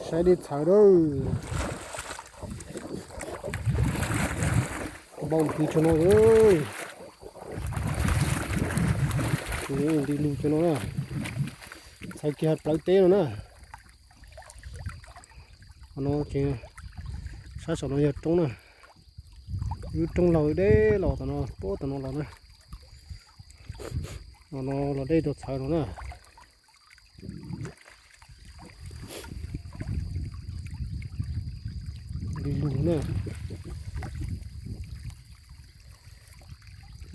Saib dej txhawv lawm. Npau ntws tso no. Nti lug tso no na. Txhawv kiag plawv teb no na. Qhov no ces sab saum no yog roob na. Lub roob laug deb los tom no, puag tom no los na. No no los dej tau txhawv no na. Nti lug na.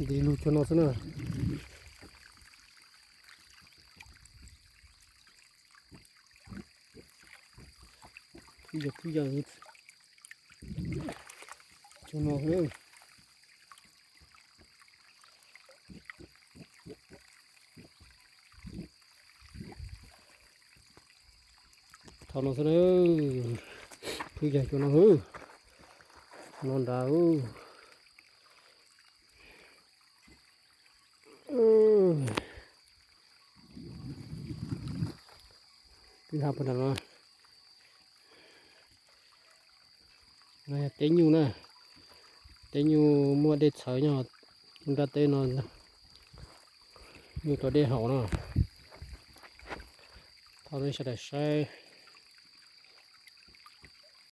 Nti lug tso no xwb na. Yog twb yog tso no xwb. Thaum no xwb na. Twb yog tso no xwb. No nrad. Twb hab puag nram no. No yog teb nyuj na. Teb nyuj muaj dej txhawv nyob nrab teb no. Nyuj tua dej haus no. Thaum no sawv daws saib